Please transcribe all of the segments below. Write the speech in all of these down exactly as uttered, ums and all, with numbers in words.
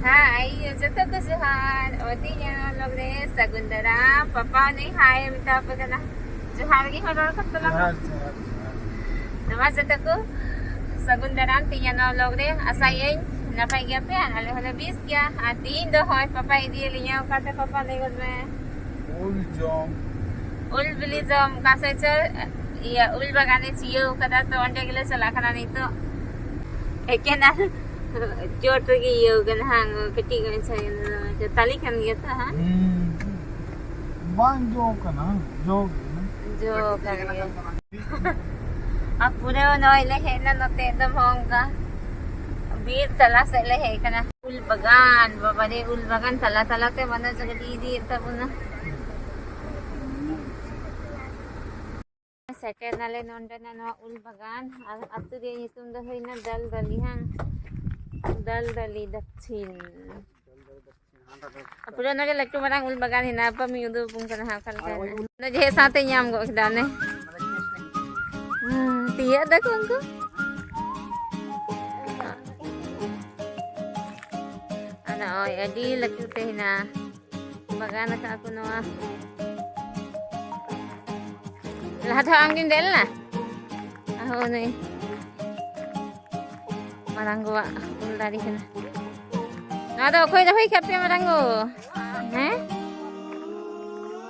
ᱦᱟᱭ, ᱡᱚᱛᱚ ᱠᱚ ᱡᱚᱦᱟᱨ᱾ ᱚ, ᱛᱮᱦᱮᱧ ᱟᱜ vlog ᱨᱮ ᱥᱟᱹᱜᱩᱱ ᱫᱟᱨᱟᱢ᱾ ᱯᱟᱯᱟ ᱩᱱᱤ ᱦᱟᱭ ᱢᱮᱛᱟ ᱯᱮ ᱠᱟᱱᱟ᱾ ᱡᱚᱦᱟᱨ ᱜᱮ ᱦᱚᱲ ᱨᱚᱲ ᱠᱟᱛᱮ ᱞᱟᱜᱟᱣ᱾ ᱡᱚᱦᱟᱨ, ᱡᱚᱦᱟᱨ, ᱡᱚᱦᱟᱨ᱾ ᱱᱚᱣᱟ ᱡᱚᱛᱚ ᱠᱚ ᱥᱟᱹᱜᱩᱱ ᱫᱟᱨᱟᱢ ᱛᱮᱦᱮᱧ ᱟᱜ ᱱᱚᱣᱟ vlog ᱨᱮ᱾ ᱟᱥᱟᱭᱟᱹᱧ ᱱᱟᱯᱟᱭ ᱜᱮᱭᱟ ᱯᱮ ᱟᱨ ᱟᱞᱮ ᱦᱚᱸᱞᱮ ᱵᱮᱥ ᱜᱮᱭᱟ᱾ ᱟᱨ ᱛᱮᱦᱮᱧ ᱫᱚ ᱦᱚᱭ ᱯᱟᱯᱟ ᱤᱫᱤᱭᱮᱫ ᱞᱤᱧᱟ᱾ ᱚᱠᱟᱛᱮ ᱯᱟᱯᱟ, ᱞᱟᱹᱭ ᱜᱚᱫ ᱢᱮ? ᱩᱞ ᱡᱚᱢ᱾ ᱩᱞ ᱵᱤᱞᱤ ᱡᱚᱢ᱾ ᱚᱠᱟ ᱥᱮᱫ ᱪᱚ, ᱤᱭᱟᱹ, ᱩᱞ ᱵᱟᱜᱟᱱᱮ ᱪᱤᱭᱟᱹᱣ ᱠᱟᱫᱟ, ᱛᱚ ᱚᱸᱰᱮ ᱜᱮᱞᱮ ᱪᱟᱞᱟᱜ ᱠᱟᱱᱟ ᱱᱤᱛᱚᱜ᱾ ᱮᱠᱮᱱ ᱟᱨ ᱪᱚᱴ ᱨᱮᱜᱮ ᱤᱭᱟᱹᱣ ᱠᱟᱱᱟ, ᱦᱟᱝ? ᱠᱟᱹᱴᱤᱡ ᱢᱟᱪᱷᱟ ᱜᱮ, ᱛᱟᱞᱮ ᱠᱟᱱ ᱜᱮᱭᱟ ᱛᱚ, ᱦᱟᱝ? ᱦᱩᱸ᱾ ᱵᱟᱝ ᱡᱚ ᱠᱟᱱᱟ, ᱡᱚ ᱜᱮ᱾ ᱡᱚ ᱠᱟᱱ ᱜᱮᱭᱟ᱾ ᱟᱨ ᱯᱩᱨᱟᱹ ᱱᱚᱜᱼᱚᱭ ᱞᱮ ᱦᱮᱡ ᱮᱱᱟ ᱱᱚᱛᱮ, ᱮᱠᱫᱚᱢ ᱦᱚᱸ ᱚᱱᱠᱟ ᱵᱤᱨ ᱛᱟᱞᱟ ᱥᱮᱫ ᱞᱮ ᱦᱮᱡ ᱠᱟᱱᱟ᱾ ᱩᱞ ᱵᱟᱜᱟᱱ, ᱵᱟᱵᱟᱨᱮ, ᱩᱞ ᱵᱟᱜᱟᱱ ᱛᱟᱞᱟ ᱛᱟᱞᱟᱛᱮ ᱢᱟᱱᱮ ᱜᱟᱹᱰᱤ ᱤᱫᱤᱭᱮᱫ ᱛᱟᱵᱚᱱᱟ᱾ ᱥᱮᱴᱮᱨ ᱱᱟᱞᱮ ᱱᱚᱸᱰᱮᱱᱟᱜ ᱱᱚᱣᱟ ᱩᱞ ᱵᱟᱜᱟᱱ, ᱟᱨ ᱟᱹᱛᱩ ᱨᱮᱭᱟᱜ ᱧᱩᱛᱩᱢ ᱫᱚ ᱦᱩᱭᱱᱟ ᱫᱟᱞᱫᱟᱞᱤ, ᱦᱟᱝ? ᱫᱟᱞᱫᱟᱞᱤ ᱫᱚᱠᱠᱷᱤᱱ᱾ ᱯᱩᱨᱟᱹ ᱱᱚᱰᱮ ᱞᱟᱹᱴᱩ ᱢᱟᱨᱟᱝ ᱩᱞ ᱵᱟᱜᱟᱱ ᱦᱮᱱᱟᱜᱼᱟ᱾ ᱵᱟᱢ ᱩᱫᱩᱜ ᱟᱵᱚᱱ ᱠᱟᱱᱟ ᱦᱟᱸᱜ ᱚᱠᱟ ᱞᱮᱠᱟ ᱦᱮᱱᱟᱜᱼᱟ᱾ ᱚᱱᱟ ᱡᱮ ᱦᱮᱡ ᱥᱟᱶᱛᱮ ᱧᱟᱢ ᱜᱚᱫ ᱠᱮᱫᱟ ᱚᱱᱮ᱾ ᱦᱩᱸ, ᱛᱤᱭᱟᱹᱜ ᱫᱟᱠᱚ ᱩᱱᱠᱩ᱾ ᱟᱨ ᱱᱚᱜᱼᱚᱭ ᱟᱹᱰᱤ ᱞᱟᱹᱴᱩ ᱛᱮ ᱦᱮᱱᱟᱜᱼᱟ᱾ ᱵᱟᱜᱟᱱ ᱟᱠᱟᱫ ᱠᱚ ᱱᱚᱣᱟ᱾ ᱞᱟᱦᱟ ᱫᱷᱟᱣ ᱟᱢᱜᱮᱢ ᱫᱮᱡ ᱞᱮᱱᱟ? ᱟᱦᱳ, ᱱᱩᱭ ᱢᱟᱨᱟᱝ ᱜᱚᱣᱟᱜ ᱩᱞ ᱫᱟᱨᱮ ᱠᱟᱱᱟ᱾ ᱱᱚᱣᱟ ᱫᱚ ᱚᱠᱚᱭ ᱨᱚᱦᱚᱭ ᱠᱟᱜ ᱯᱮᱭᱟ, ᱢᱟᱨᱟᱝ ᱜᱚ? ᱦᱮᱸ?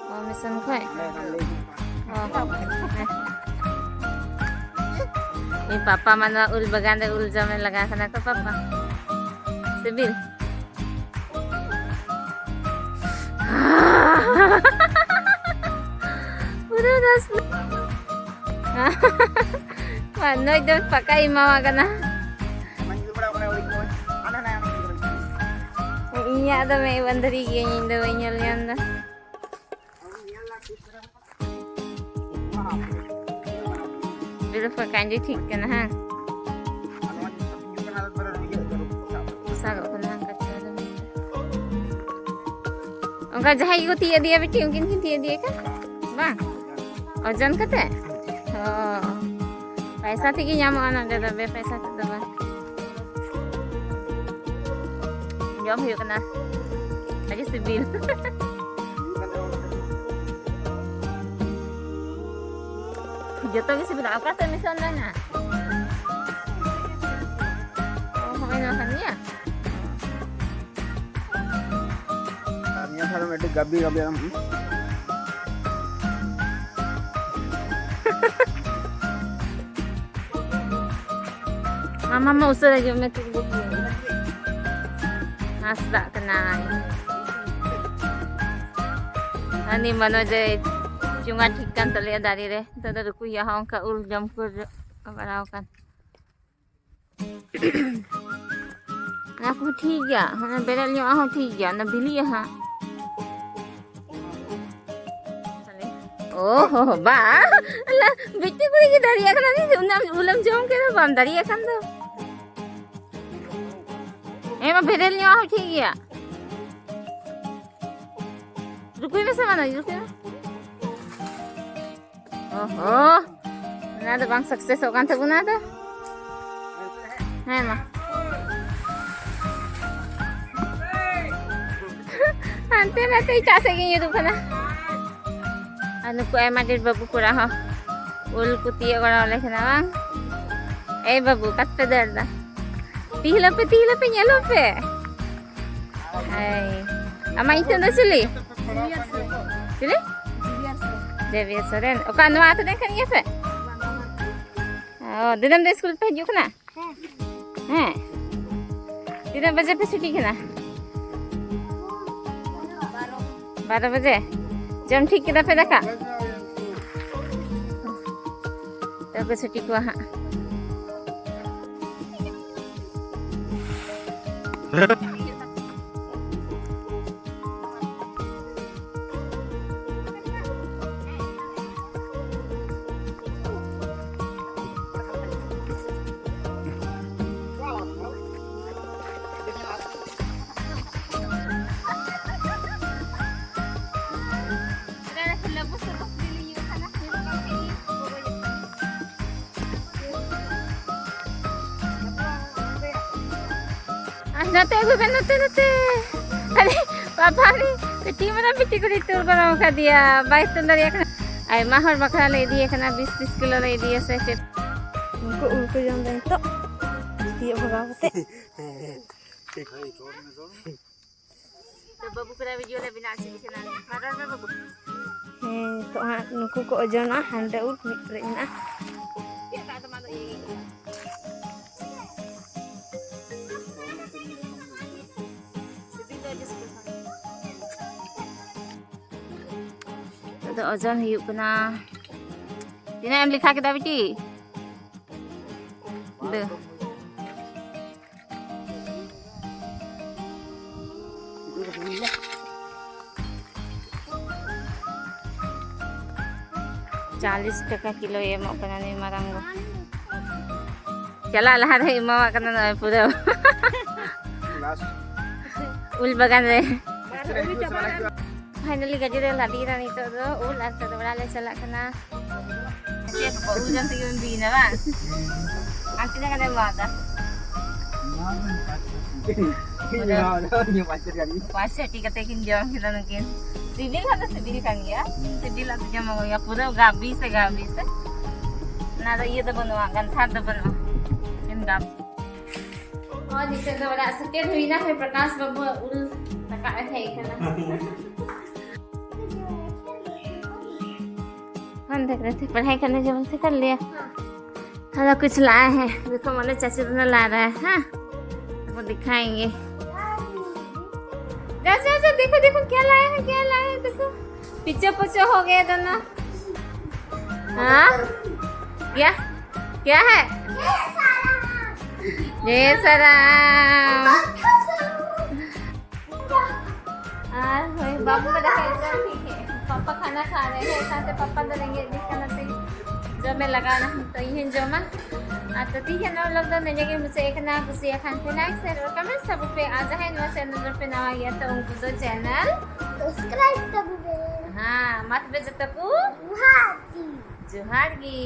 ᱚ, ᱢᱤᱥᱚᱱ ᱠᱷᱚᱡ? ᱚ, ᱦᱮᱸ᱾ ᱤᱧ ᱯᱟᱯᱟ ᱢᱟ ᱱᱚᱣᱟ ᱩᱞ ᱵᱟᱜᱟᱱ ᱨᱮ ᱩᱞ ᱡᱚᱢᱮ ᱞᱟᱜᱟ ᱠᱟᱱᱟ ᱠᱚ, ᱯᱟᱯᱟ᱾ ᱥᱤᱵᱤᱞ? ᱯᱩᱨᱟᱹ ᱨᱟᱥ᱾ ᱱᱩᱭ ᱫᱚ ᱯᱟᱠᱟᱭ ᱮᱢᱟᱣᱟ ᱠᱟᱱᱟ᱾ ᱤᱧᱟᱹᱜ ᱫᱚ ᱢᱮᱫ ᱵᱚᱱᱫᱷᱨᱤ ᱜᱤᱭᱟᱹᱧ, ᱤᱧ ᱫᱚ ᱵᱟᱹᱧ ᱧᱮᱞ ᱧᱟᱢ ᱮᱫᱟ᱾ ᱵᱤᱨᱩᱯᱟ ᱠᱟᱸᱡᱤ ᱴᱷᱤᱠ ᱠᱟᱱᱟ, ᱦᱮᱸ? ᱯᱚᱥᱟᱜᱚᱜ ᱠᱟᱱᱟ, ᱦᱟᱝ, ᱠᱟᱪᱟ ᱫᱚ᱾ ᱚᱱᱠᱟ ᱡᱟᱦᱟᱸᱭ ᱜᱮᱠᱚ ᱛᱤᱭᱟᱹᱜ ᱤᱫᱤᱭᱟ ᱵᱤᱴᱤ, ᱩᱱᱠᱤᱱ ᱠᱤᱱ ᱛᱤᱭᱟᱹᱜ ᱤᱫᱤᱭᱟ ᱠᱟᱱ? ᱵᱟᱝ? ᱳᱡᱚᱱ ᱠᱟᱛᱮ? ᱚ, ᱯᱟᱭᱥᱟ ᱛᱮᱜᱮ ᱧᱟᱢᱚᱜᱼᱟ ᱱᱚᱰᱮ ᱫᱚ, ᱵᱮ ᱯᱟᱭᱥᱟ ᱛᱮᱫᱚ ᱵᱟᱝ᱾ ᱡᱚᱢ ᱦᱩᱭᱩᱜ ᱠᱟᱱᱟ᱾ ᱟᱹᱰᱤ ᱥᱤᱵᱤᱞ᱾ ᱡᱚᱛᱚ ᱜᱮ ᱥᱤᱵᱤᱞᱟ᱾ ᱚᱠᱟ ᱥᱮᱫ ᱢᱤᱥᱚᱱ ᱞᱮᱱᱟ? ᱚ, ᱦᱚᱸᱜᱼᱚᱭ ᱱᱚᱣᱟ ᱠᱟᱱ ᱜᱮᱭᱟ᱾ ᱟᱨ ᱱᱤᱭᱟᱹ ᱫᱷᱟᱣ ᱫᱚ ᱢᱤᱫᱴᱤᱡ ᱜᱟᱵᱤ ᱜᱟᱵᱤ ᱟᱢ᱾ ᱟᱢ ᱢᱟ ᱩᱥᱟᱹᱨᱟ ᱡᱚᱢ ᱢᱮ, ᱛᱤᱨᱮ ᱵᱟᱹᱧ ᱡᱚᱢᱟ᱾ ᱦᱟᱸᱥᱫᱟᱜ ᱠᱟᱱᱟᱭ᱾ ᱦᱟᱹᱱᱤ ᱢᱟᱱᱚᱡᱽ ᱮ ᱪᱚᱸᱜᱟ ᱴᱷᱤᱠ ᱠᱟᱱ ᱛᱟᱞᱮᱭᱟ ᱫᱟᱨᱮ ᱨᱮ᱾ ᱱᱤᱛᱚᱜ ᱫᱚ ᱨᱩᱠᱩᱭᱟ ᱦᱚᱸ ᱚᱱᱠᱟ ᱩᱞ ᱡᱚᱢ ᱠᱚ ᱵᱟᱲᱟᱣ ᱠᱟᱱ᱾ ᱚᱱᱟ ᱠᱚᱦᱚᱸ ᱴᱷᱤᱠ ᱜᱮᱭᱟ, ᱚᱱᱟ ᱵᱮᱨᱮᱞ ᱧᱚᱜ ᱦᱚᱸ ᱴᱷᱤᱠ ᱜᱮᱭᱟ, ᱚᱱᱟ ᱵᱤᱞᱤᱜᱼᱟ ᱦᱟᱸᱜ᱾ ᱚ ᱦᱚ ᱦᱚ, ᱵᱟ, ᱟᱞᱟ, ᱵᱤᱴᱤ ᱠᱩᱲᱤ ᱜᱮ ᱫᱟᱲᱮᱭᱟᱜ ᱠᱟᱱᱟ, ᱩᱱᱟᱹᱜ ᱩᱞᱮᱢ ᱡᱚᱢ ᱠᱮᱫᱟ, ᱵᱟᱢ ᱫᱟᱲᱮᱭᱟᱜ ᱠᱷᱟᱱ ᱫᱚ᱾ ᱦᱮᱸ, ᱢᱟ ᱵᱮᱨᱮᱞ ᱧᱚᱜ ᱦᱚᱸ ᱴᱷᱤᱠ ᱜᱮᱭᱟ᱾ ᱨᱩᱠᱩᱭ ᱢᱮᱥᱮ, ᱢᱟ, ᱨᱩᱠᱩᱭ ᱢᱮ᱾ ᱚᱦᱚ, ᱚᱱᱟ ᱫᱚ ᱵᱟᱝ ᱥᱟᱠᱥᱮᱥᱚᱜ ᱠᱟᱱ ᱛᱟᱵᱚᱱᱟ ᱟᱫᱚ᱾ ᱦᱮᱸ ᱢᱟ᱾ ᱦᱟᱱᱛᱮ ᱱᱟᱛᱮ ᱮᱴᱟᱜ ᱥᱮᱫ ᱜᱤᱧ ᱩᱫᱩᱜ ᱠᱟᱱᱟ᱾ ᱟᱨ ᱱᱩᱠᱩ ᱟᱭᱢᱟ ᱰᱷᱮᱨ ᱵᱟᱹᱵᱩ ᱠᱚᱲᱟ ᱦᱚᱸ ᱩᱞ ᱠᱚ ᱛᱤᱭᱳᱜ ᱵᱟᱲᱟ ᱟᱞᱮ ᱠᱟᱱᱟ ᱵᱟᱝ? ᱮᱭ ᱵᱟᱹᱵᱩ, ᱚᱠᱟ ᱯᱮ ᱫᱟᱹᱲ ᱫᱟ? ᱛᱤᱸᱜᱩ ᱞᱟᱯᱮ, ᱛᱤᱸᱜᱩ ᱞᱟᱯᱮ, ᱧᱮᱞᱚᱜ ᱯᱮ᱾ ᱦᱮᱸ᱾ ᱟᱢᱟᱜ ᱧᱩᱛᱩᱢ ᱫᱚ ᱪᱤᱞᱤ? ᱪᱤᱞᱤ? ᱡᱮᱵᱤᱭᱟᱨ ᱥᱚᱨᱮᱱ᱾ ᱚᱠᱟ ᱱᱚᱣᱟ ᱟᱹᱛᱩ ᱨᱮᱱ ᱠᱟᱱ ᱜᱮᱭᱟ ᱯᱮ? ᱚ, ᱫᱤᱱᱟᱹᱢ ᱫᱚ ᱥᱠᱩᱞ ᱯᱮ ᱦᱤᱡᱩᱜ ᱠᱟᱱᱟ? ᱦᱮᱸ᱾ ᱛᱤᱱᱟᱹᱜ ᱵᱟᱡᱮ ᱯᱮ ᱪᱷᱩᱴᱤ ᱠᱟᱱᱟ? ᱵᱟᱨᱚ ᱵᱟᱡᱮ? ᱡᱚᱢ ᱴᱷᱤᱠ ᱠᱮᱫᱟ ᱯᱮ ᱫᱟᱠᱟ? ᱛᱚᱵᱮ ᱪᱷᱩᱴᱤ ᱠᱚᱣᱟ ᱦᱟᱸᱜ᱾ ᱟᱨ ᱱᱚᱛᱮ ᱟᱹᱜᱩᱭ ᱯᱮ, ᱱᱚᱛᱮ, ᱱᱚᱛᱮ᱾ ᱟᱨᱮ ᱵᱟᱵᱟ ᱨᱮ, ᱠᱟᱹᱴᱤᱡ ᱢᱟᱨᱟᱝ ᱵᱤᱴᱤ ᱠᱚ ᱛᱩᱞ ᱜᱚᱲᱚ ᱟᱠᱟᱫᱮᱭᱟ, ᱵᱟᱭ ᱛᱩᱞ ᱫᱟᱲᱮᱭᱟᱜ ᱠᱟᱱᱟ᱾ ᱟᱭᱢᱟ ᱦᱚᱲ ᱵᱟᱠᱷᱨᱟ ᱞᱮ ᱤᱫᱤᱭᱮ ᱠᱟᱱᱟ, ᱵᱤᱥ ᱛᱤᱥ ᱠᱤᱞᱳ ᱞᱮ ᱤᱫᱤᱭᱟ ᱥᱮ ᱪᱮᱫ? ᱩᱱᱠᱩ ᱩᱞ ᱠᱚ ᱡᱚᱢ ᱫᱟ ᱱᱤᱛᱚᱜ, ᱛᱤᱭᱳᱜ ᱵᱷᱟᱜᱟᱣ ᱠᱟᱛᱮ᱾ ᱛᱚ ᱵᱟᱹᱵᱩ ᱠᱚᱨᱮ ᱵᱷᱤᱰᱤᱭᱳ ᱞᱮ ᱵᱮᱱᱟᱣ ᱦᱚᱪᱚᱭᱮ ᱠᱟᱱᱟ᱾ ᱨᱚᱲ ᱢᱮ ᱵᱟᱹᱵᱩ᱾ ᱦᱮᱸ, ᱱᱤᱛᱚᱜ ᱦᱟᱸᱜ ᱱᱩᱠᱩ ᱠᱚ ᱳᱡᱚᱱᱟ, ᱦᱟᱸᱰᱮ ᱩᱞ ᱢᱤᱫ ᱯᱮᱨᱮᱡ ᱢᱮᱱᱟᱜᱼᱟ᱾ ᱪᱮᱫ ᱞᱮᱠᱟ ᱟᱫᱚ ᱢᱟ ᱫᱚ ᱤᱭᱟᱹ ᱜᱮ᱾ ᱥᱤᱵᱤᱞ ᱫᱚ ᱟᱹᱰᱤ ᱥᱤᱵᱤᱞ ᱠᱟᱱᱟ᱾ ᱱᱤᱛᱚᱜ ᱫᱚ ᱳᱡᱚᱱ ᱦᱩᱭᱩᱜ ᱠᱟᱱᱟ᱾ ᱛᱤᱱᱟᱹᱜ ᱮᱢ ᱞᱮᱠᱷᱟ ᱠᱮᱫᱟ ᱵᱤᱴᱤ? ᱫᱩ᱾ ᱪᱟᱞᱤᱥ ᱴᱟᱠᱟ ᱠᱤᱞᱳᱭ ᱮᱢᱚᱜ ᱠᱟᱱᱟ ᱱᱩᱭ ᱢᱟᱨᱟᱝ ᱜᱚ᱾ ᱪᱟᱞᱟᱜ ᱞᱟᱦᱟ ᱨᱮ ᱮᱢᱟᱣᱟᱜ ᱠᱟᱱᱟ ᱱᱚᱜᱼᱚᱭ ᱯᱩᱨᱟᱹ᱾ ᱩᱞ ᱵᱟᱜᱟᱱ ᱨᱮ᱾ ᱯᱷᱟᱭᱱᱟᱞᱤ ᱜᱟᱹᱰᱤ ᱨᱮ ᱞᱟᱫᱮᱭᱮᱱᱟ ᱱᱤᱛᱚᱜ ᱫᱚ ᱩᱞ, ᱟᱨ ᱱᱤᱛᱚᱜ ᱫᱚ ᱚᱲᱟᱜ ᱞᱮ ᱪᱟᱞᱟᱜ ᱠᱟᱱᱟ᱾ ᱪᱮᱫ ᱠᱚ ᱩᱞ ᱡᱚᱢ ᱛᱮᱜᱮ ᱵᱚᱱ ᱵᱤᱭᱮᱱᱟ ᱵᱟᱝ? ᱟᱨ ᱛᱤᱱᱟᱹᱜ ᱜᱟᱱᱮᱢ ᱮᱢᱟᱣᱟᱫᱟ? ᱯᱟᱸᱪ ᱪᱷᱚᱴᱤ ᱠᱟᱛᱮ ᱠᱤᱱ ᱡᱚᱢ ᱠᱮᱫᱟ ᱱᱩᱠᱤᱱ᱾ ᱥᱤᱵᱤᱞ ᱦᱚᱸ ᱫᱚ ᱥᱤᱵᱤᱞ ᱠᱟᱱ ᱜᱮᱭᱟ, ᱥᱤᱵᱤᱞ ᱟᱜ ᱫᱚ ᱡᱚᱢ ᱦᱩᱭᱩᱜᱼᱟ, ᱯᱩᱨᱟᱹ ᱜᱟᱵᱤ ᱥᱮ ᱜᱟᱵᱤ ᱥᱮ᱾ ᱚᱱᱟ ᱫᱚ ᱤᱭᱟᱹ ᱫᱚ ᱵᱟᱹᱱᱩᱜᱼᱟ, ᱜᱟᱱᱛᱷᱟᱨ ᱫᱚ ᱵᱟᱹᱱᱩᱜᱼᱟ, ᱮᱠᱮᱱ ᱜᱟᱵᱤ᱾ ᱦᱚᱸ, ᱱᱤᱛᱚᱜ ᱫᱚ ᱚᱲᱟᱜ ᱥᱮᱴᱮᱨ ᱦᱩᱭᱱᱟ, ᱦᱳᱭ ᱯᱨᱚᱠᱟᱥ ᱵᱟᱹᱵᱩ ᱩᱞ ᱨᱟᱠᱟᱵ ᱮ ᱦᱮᱡ ᱠᱟᱱᱟ᱾ ᱦᱟᱱᱛᱮ ᱱᱟᱛᱮ ᱯᱟᱲᱦᱟᱭ ᱠᱟᱱᱟ ᱡᱮᱢᱚᱱ ᱥᱮ ᱠᱟᱱ ᱞᱮᱭᱟ᱾ हाँ। हाँ, कुछ लाए हैं। देखो, मैंने चाचू ने ला रहा है, हाँ? आपको दिखाएंगे। जा, जा, जा, देखो, देखो, क्या लाए हैं, क्या लाए हैं, देखो। पीछे पीछे हो गए दोनों। हाँ? क्या? क्या है? जय सराम। ᱟᱨ ᱦᱳᱭ, ᱵᱟᱹᱵᱩ ᱠᱚᱫᱚ ᱦᱮᱡ ᱮᱱᱟ, ᱴᱷᱤᱠ ᱜᱮ᱾ ᱯᱟᱯᱟ ᱠᱷᱟᱱᱟ ᱠᱷᱟ ᱨᱮ ᱦᱮᱡ ᱥᱟᱶᱛᱮ ᱯᱟᱯᱟ ᱫᱚ ᱨᱮᱸᱜᱮᱡ ᱫᱤ ᱠᱟᱱᱟ ᱛᱮ ᱡᱚᱢᱮ ᱞᱟᱜᱟᱣ ᱮᱱᱟ᱾ ᱛᱚ ᱤᱧ ᱦᱚᱸᱧ ᱡᱚᱢᱟ᱾ ᱟᱨ ᱛᱚ ᱛᱤᱦᱤᱧ ᱱᱚᱣᱟ vlog ᱫᱚ ᱱᱚᱰᱮ ᱜᱮ ᱢᱩᱪᱟᱹᱫ ᱟᱠᱟᱱᱟ᱾ ᱠᱩᱥᱤᱭᱟᱜ ᱠᱷᱟᱱ ᱯᱮ like, share ᱟᱨ comment ᱛᱟᱵᱚ ᱯᱮ᱾ ᱟᱨ ᱡᱟᱦᱟᱸᱭ ᱱᱚᱣᱟ channel ᱨᱮᱯᱮ ᱱᱟᱣᱟ ᱜᱮᱭᱟ, ᱛᱚ ᱩᱱᱠᱩ ᱫᱚ channel subscribe ᱛᱟᱵᱚ ᱯᱮ᱾ ᱦᱮᱸ, ᱢᱟ ᱛᱚᱵᱮ ᱡᱚᱛᱚ ᱠᱚ ᱡᱚᱦᱟᱨ ᱜᱮ᱾ ᱡᱚᱦᱟᱨ ᱜᱮ᱾